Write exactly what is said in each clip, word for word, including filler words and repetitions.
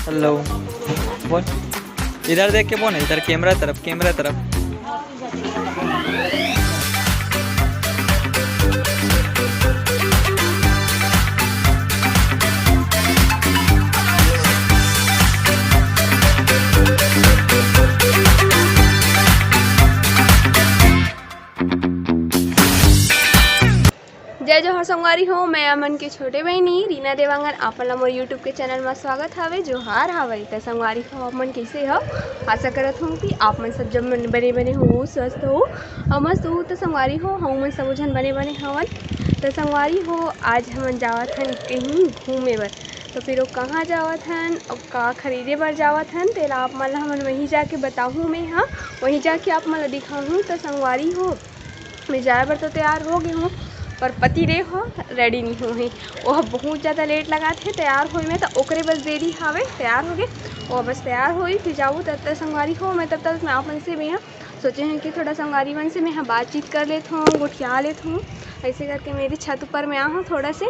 Hello, बोल। इधर देख के बोल ना, इधर कैमरा तरफ, कैमरा तरफ। जय जोहार संगवारी हो, मैं अमन के छोटे बहिनी रीना देवांगन, आप मन ला मोर YouTube के चैनल म स्वागत हावे। जोहार हावे। त संगवारी हो, आप मन कइसे हो? आशा करत हूँ कि आप मन सब जब मन बने बने हो, स्वस्थ हो अउ मस्त हो। त संगवारी हो, हम मन सबो झन बने बने हवन। त संगवारी हो, आज हमन जावत हन कहीं घूमे बर। तो फिर वो कहाँ जावत हन अउ का खरीदे बर जावत हन, तेला आप मन ला हमन वहीं जाके बताहूँ मैं हा, वहीं जाके आप मन ला दिखाहूँ। त संगवारी हो, मैं जाए बर तो तैयार हो गे हूँ, पर पति देव ह रेडी नहीं हो हे। वो ह बहुत ज़्यादा लेट लगात हे तैयार होए में, त ओकरे बस देरी हावे, तैयार हो गे। वो बस तैयार होई, फिर जाबो। तब तक संगवारी हो, मैं तब तक मैं आप मन से भी यहाँ सोचे हैं कि थोड़ा संगवारी मन से मैं यहाँ बातचीत कर लेत हूँ, गोठिया लेत हूँ। ऐसे करके मेरी छत ऊपर मैं आ हूँ थोड़ा से।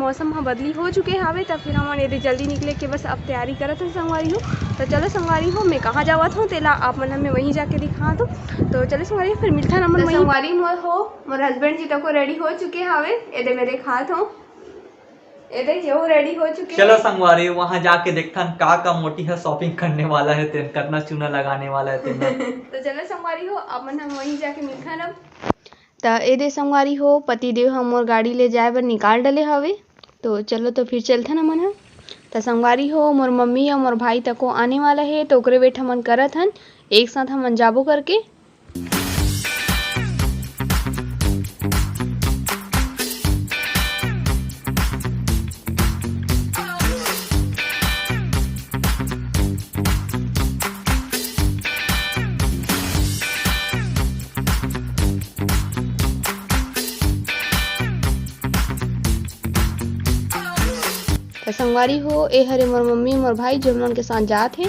मौसम ह बदली हो चुके हावे, त फिर हमन एदे जल्दी निकले के बस अब तैयारी करत हन संगवारी हो। त चलो संगवारी हो, मैं कहाँ जावत हूँ, तेला आप मन ल मैं वहीं जाके दिखा दूँ। तो चलो संगवारी हो, फिर मिलथन हमन त वहीं। संगवारी मोर हो, मोर हस्बैंड जी तको रेडी हो चुके हावे, एदे मैं दिखात हूँ, एदे ये रेडी हो चुके चलो हे। संगवारी, वहाँ जाके देखथन का का मोटी ह शॉपिंग करने वाला है, तेन कतना चूना लगाने वाला है तेन। तो चलो संगवारी हो, अपन हम वहीं जाके मिलथन अब। त एदे संगवारी हो, पति देव ह मोर गाड़ी ले जाए बर निकाल डले हवे। तो चलो, तो फिर चलथन हमन ह। त संगवारी हो, मोर मम्मी अउ मोर भाई तको आने वाला हे, तो ओकरे वेट हमन करत हन। एक साथ हमन जाबो करके। त संगवारी हो, ए हरे मोर मम्मी, मोर भाई, जो हमन के साथ जात हे।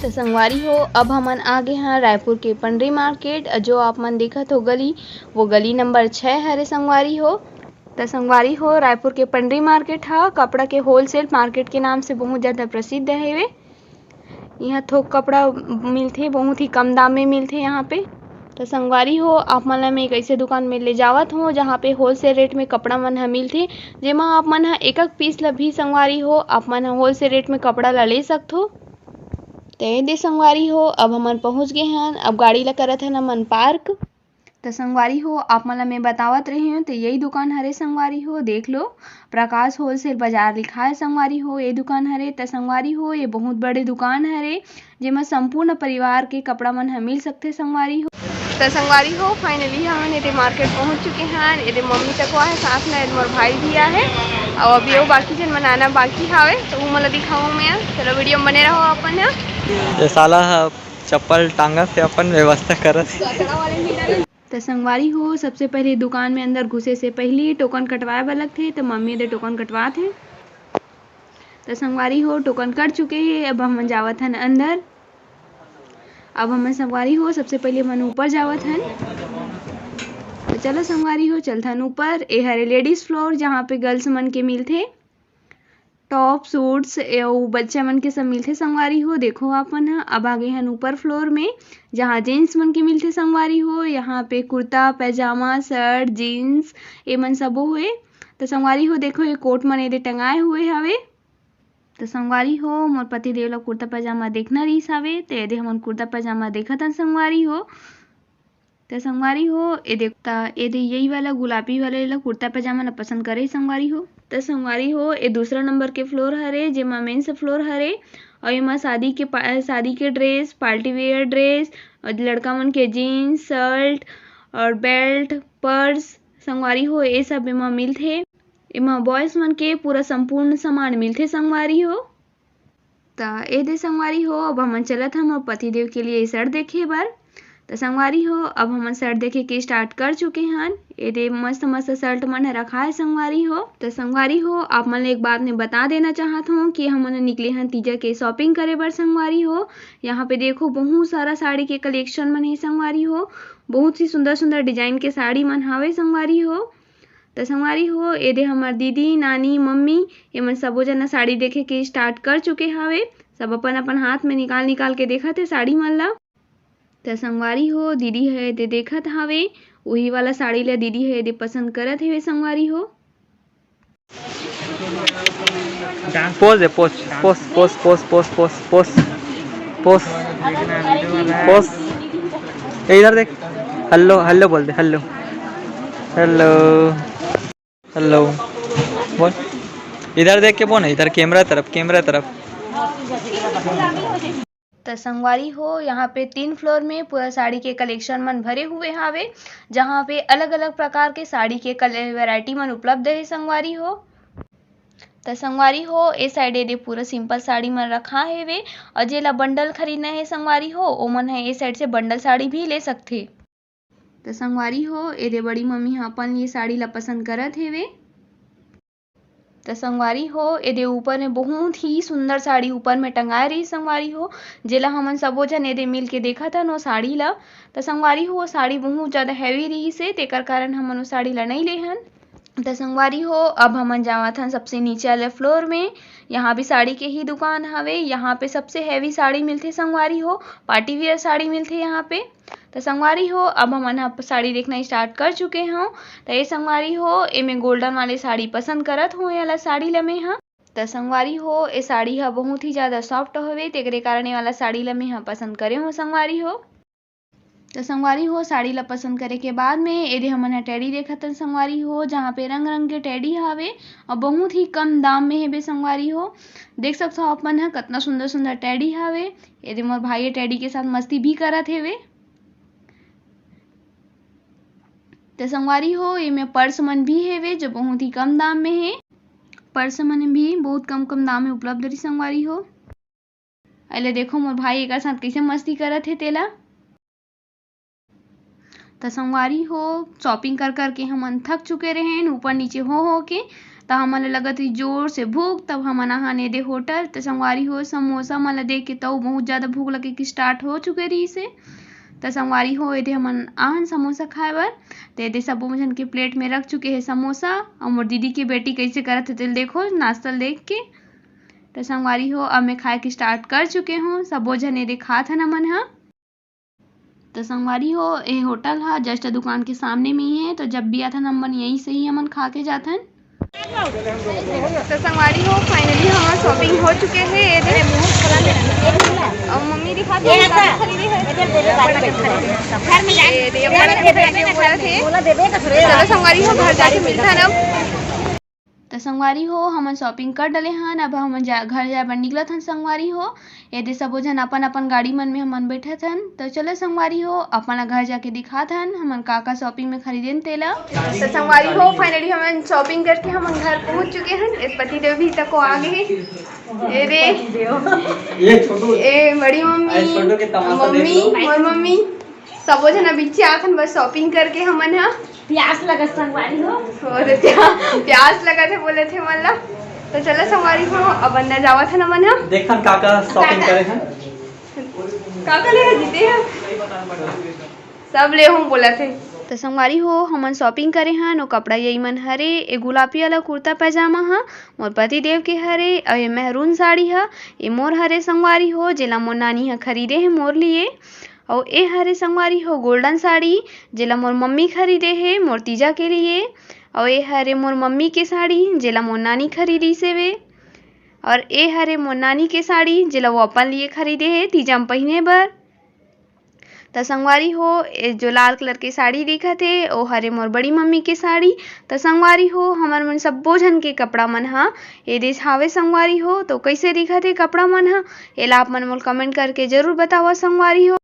त संगवारी हो, अब हमन आ गे हन रायपुर के पंडरी मार्केट। जो आप मन देखत हो गली, वो गली नंबर छः हरे संगवारी हो। त संगवारी हो, रायपुर के पंडरी मार्केट ह कपड़ा के होलसेल मार्केट के नाम से बहुत ज़्यादा प्रसिद्ध हवे। यहाँ थोक कपड़ा मिलथे, बहुत ही कम दाम में मिलथे यहाँ पे। त संगवारी हो, आप मन ला मैं एक ऐसे दुकान में ले जावत हूँ, जहाँ पे होलसेल रेट में कपड़ा मन ह मिलथे, जेमा आप मन ह एक एक पीस ला भी संगवारी हो, आप मन ह होलसेल रेट में कपड़ा ला ले सकथो। त एदे संगवारी हो, अब हमन पहुँच गे हन। अब गाड़ी ला करत हन हमन पार्क। त संगवारी हो, आप मन ला मैं बतावत रही हूँ, त यही दुकान हरे संगवारी हो, देख लो, प्रकाश होलसेल बाजार लिखा है संगवारी हो, ये दुकान हरे। त संगवारी हो, ये बहुत बड़े दुकान हरे, जेमा संपूर्ण परिवार के कपड़ा मन ह मिल सकथे संगवारी हो। त संगवारी हो, finally हमन एदे मार्केट पहुँच चुके हन। एदे मम्मी तको आहे साथ में, एदे मोर भाई भी आहे, अउ अभी वो बाकी जन मन आना बाकी हावे, त वो मन ला दिखाऊँ मैं। चलो, वीडियो में बने रहो अपन ह। ये साला ह चप्पल टांगत हे, अपन व्यवस्था करत हे। त संगवारी हो, सबसे पहले दुकान में अंदर घुसे से पहली टोकन कटवाए बर लगथे, त मम्मी एदे टोकन कटवात हे। त संगवारी हो, टोकन कट चुके हे, अब हमन जावत हन अंदर। अब हमन संगवारी हो, सबसे पहले हमन ऊपर जावत हन। त चलो संगवारी हो, चलथन ऊपर। ए हरे लेडीज फ्लोर, जहाँ पे गर्ल्स मन के मिलथे टॉप, सूट्स, ए, अउ बच्चा मन के सब मिलथे संगवारी हो। देखो आप मन ह, अब आ गे हन ऊपर फ्लोर में, जहाँ जेंट्स मन के मिलथे संगवारी हो। यहाँ पे कुर्ता, पैजामा, शर्ट, जींस, ए मन सबो हुए। त संगवारी हो, देखो, ये कोट मन एदे टंगाए हुए हवे। त संगवारी हो, मोर पति देव ला कुर्ता पैजामा देखना रहिस हवे, त एदे हमन कुर्ता पैजामा देखत हन संगवारी हो। त संगवारी हो, ए देख, त एदे यही वाला गुलाबी वाला एला कुर्ता पैजामा ला पसंद करे संगवारी हो। त संगवारी हो, ए दूसरा नंबर के फ्लोर हरे, जेमा मेंस फ्लोर हरे, अउ एमा शादी के पा-, शादी के ड्रेस, पार्टी वियर ड्रेस, अउ लड़का मन के जींस, शर्ट अउ बेल्ट, पर्स, संगवारी हो, ए सब एमा मिलथे। एमा बॉयज मन के पूरा संपूर्ण सामान मिलथे संगवारी हो। त ए दे संगवारी हो, अब हमन चलत हन मोर पति देव के लिए शर्ट देखे बर। त संगवारी हो, अब हमन शर्ट देखे के स्टार्ट कर चुके हन। ए दे मस्त मस्त शर्ट मन ह रखाए संगवारी हो। त संगवारी हो, आप मन ल एक बात मैं बता देना चाहत हूँ कि हमन निकले हन तीजा के शॉपिंग करे बर संगवारी हो। यहाँ पे देखो, बहुत सारा साड़ी के कलेक्शन मन हे संगवारी हो, बहुत ही सुंदर सुंदर डिजाइन के साड़ी मन हावे संगवारी हो। त संगवारी हो, ए दे हमर दीदी, नानी, मम्मी, एमन सबो जना साड़ी देखे के स्टार्ट कर चुके हावे। सब अपन अपन हाथ में निकाल निकाल के देखत हे साड़ी मन ला। त संगवारी हो, दीदी ह एदे देखत हावे, उही वाला साड़ी ला दीदी ह एदे पसंद करत हेवे संगवारी हो। पोज दे, पोज, पोज, पोज। ए, इधर देख, हेलो, हेलो बोल दे, हेलो, हेलो, हेलो बोल। इधर देख के बोल ना, इधर कैमरा तरफ, कैमरा तरफ। त संगवारी हो, यहाँ पे तीन फ्लोर में पूरा साड़ी के कलेक्शन मन भरे हुए हावे, जहाँ पे अलग-अलग प्रकार के साड़ी के कले-, वैरायटी मन उपलब्ध हे संगवारी हो। त संगवारी हो, ए साइड एदे पूरा सिंपल साड़ी मन रखा हेवे, और जेला बंडल खरीदना हे संगवारी हो, ओमन ह ए साइड से बंडल साड़ी भी ले सकथे। त संगवारी हो, एदे बड़ी मम्मी ह अपन लिए साड़ी ला पसंद करत हेवे। त संगवारी हो, एदे ऊपर में बहुत ही सुंदर साड़ी ऊपर में टंगाए रही संगवारी हो, जेला हमन सबो झन एदे मिल के देखत हन ओ साड़ी ला। त संगवारी हो, ओ साड़ी बहुत ज्यादा हैवी रहिस हे, तेकर कारण हमन ओ साड़ी ला नई ले हन। त संगवारी हो, अब हमन जावत हन सबसे नीचे वाले फ्लोर में। यहाँ भी साड़ी के ही दुकान हवे। यहाँ पे सबसे हैवी साड़ी मिलथे संगवारी हो, पार्टी वियर साड़ी मिलथे यहाँ पे। त संगवारी हो, अब हमन ह साड़ी देखना स्टार्ट कर चुके हव। त ए संगवारी हो, एमे गोल्डन वाले साड़ी पसंद करत हो, ये वाला साड़ी ल में ह। त संगवारी हो, ए साड़ी ह बहुत ही ज्यादा सॉफ्ट हवे, तेकरे कारण ये वाला साड़ी ल में ह पसंद करे हो संगवारी हो। त संगवारी हो, साड़ी ल पसंद करे के बाद में एदे हमन ह टेडी देखत हन संगवारी हो, जहाँ पे रंग रंग के टेडी हावे और बहुत ही कम दाम में हेबे संगवारी हो। देख सकथव आप मन ह कतना सुंदर सुंदर टेडी हावे। एदे मोर भाई टेडी के साथ मस्ती भी करत हेवे। त संगवारी हो, एमे पर्स मन भी हेवे जो बहुत ही कम दाम में हे। पर्स मन भी बहुत कम कम दाम में उपलब्ध रही संगवारी हो। अले देखो मोर भाई एकर साथ कैसे मस्ती करत हे तेला। त संगवारी हो, शॉपिंग कर कर के हमन थक चुके रहेन ऊपर नीचे हो हो के। त हमन ल लगत रही जोर से भूख, तब हमन आहन एदे होटल। त संगवारी हो, समोसा मन ल देख के तउ बहुत ज्यादा भूख लगे के स्टार्ट हो चुके रहिस हे। त संगवारी हो, एदे हमन आहन समोसा खाए बर। त एदे सबो झन के प्लेट में रख चुके हे समोसा। अउ मोर दीदी के बेटी कैसे करत हे तेल देखो, नाश्ता ल देख के। त संगवारी हो, अब मैं खाए के स्टार्ट कर चुके हूँ। सबो झन एदे खात हन हमन ह। त संगवारी हो, ए होटल ह जस्ट दुकान के सामने में ही है, तो जब भी आथन हमन यहीं से ही हमन खा के जाथन। त संगवारी हो, फाइनली हमर शॉपिंग हो चुके हे। ये देख, अब मम्मी दिखा दे, का खरीदे है। ये देख, ये बोलत हे। चलो संगवारी हो, घर जाके मिलथन अब। त संगवारी हो, हमन शॉपिंग कर डले हन, अब हमन जा, घर जाए बर निकलत हन संगवारी हो। एदे सबो झन अपन अपन गाड़ी मन में हमन बैठत हन। त चलो संगवारी हो, अपन ला घर जाके दिखात हन हमन का का शॉपिंग में खरीदेन तेला। त संगवारी हो, फाइनली हमन शॉपिंग करके हमन घर पहुंच चुके हन। ए पति देव भी तको आ गए हे। ए रे, ये छोटू, ए बड़ी मम्मी, ए छोटू के तमाशा देख मम्मी, लो। मोर मम्मी, सबो झन अभी आथन बस शॉपिंग करके हमन ह। प्यास लगत संगवारी हो। और प्या-, प्यास लगत हे बोले थे मन ला। तो चलो संगवारी हो, अब अंदर जावत हन हमन ह। देखन का का शॉपिंग करे हन। का का ले जीते हैं? सब ले हूँ बोला थे। तो संगवारी हो, हमन शॉपिंग करे हन, ओ कपड़ा यही मन हरे, ए गुलापी वाला कुर्ता पैजामा ह मोर पति देव के हरे, अउ ए मेहरून साड़ी ह, ए मोर हरे संगवारी हो, जेला मोर नानी ह खरीदे हे मोर लिए। अउ ए हरे संगवारी हो गोल्डन साड़ी, जेला मोर मम्मी खरीदे हे मोर तीजा के लिए। अउ ए हरे मोर मम्मी के साड़ी, जेला मोर नानी खरीदिस हेवे। और ए हरे मोर नानी के साड़ी, जेला वो अपन लिए खरीदे हे तीजा म पहिने बर। त संगवारी हो, ए जो लाल कलर के साड़ी दिखत हे, ओ हरे मोर बड़ी मम्मी के साड़ी। त संगवारी हो, हमर मन सब्बो झन के कपड़ा मन ह एदे हावे संगवारी हो। तो कइसे दिखत हे कपड़ा मन ह, एला आप मन मोला कमेंट करके जरूर बतावा संगवारी हो।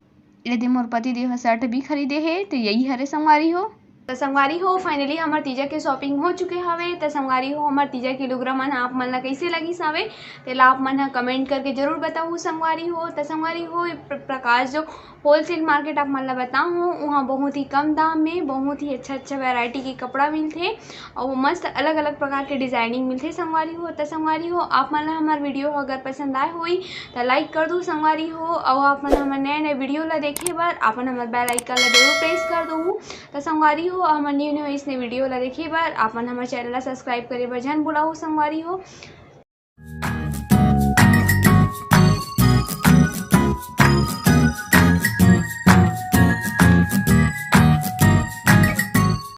एदे मोर पति देव ह शर्ट भी खरीदे हे, त यही हरे संगवारी हो। त संगवारी हो, फाइनली हमर तीजा के शॉपिंग हो चुके हवे। त संगवारी हो, हमर तीजा के लुगरा मन ह आप मन ला कइसे लगिस हवे, तेला आप मन ह कमेंट करके जरूर बताहू संगवारी हो। त संगवारी हो, ए प्र-, प्रकाश जो होलसेल मार्केट आप मन ला बताहूँ, उहाँ बहुत ही कम दाम में बहुत ही अच्छा अच्छा वैरायटी के कपड़ा मिलथे। अउ मस्त अलग-अलग प्रकार के डिजाइनिंग मिलथे संगवारी हो। त संगवारी हो, आप मन ला हमर वीडियो ह अगर पसंद आए होही, त लाइक कर दू संगवारी हो। अउ आप मन हमर नए-नए वीडियो ला देखे बर, आप मन हमर बेल आइकन ला जरूर प्रेस कर दू। त संगवारी हो, हमर न्यू-न्यू अइसने वीडियो ला देखे बर, आप मन हमर चैनल ला सब्सक्राइब करे बर झन भुलाहू संगवारी हो।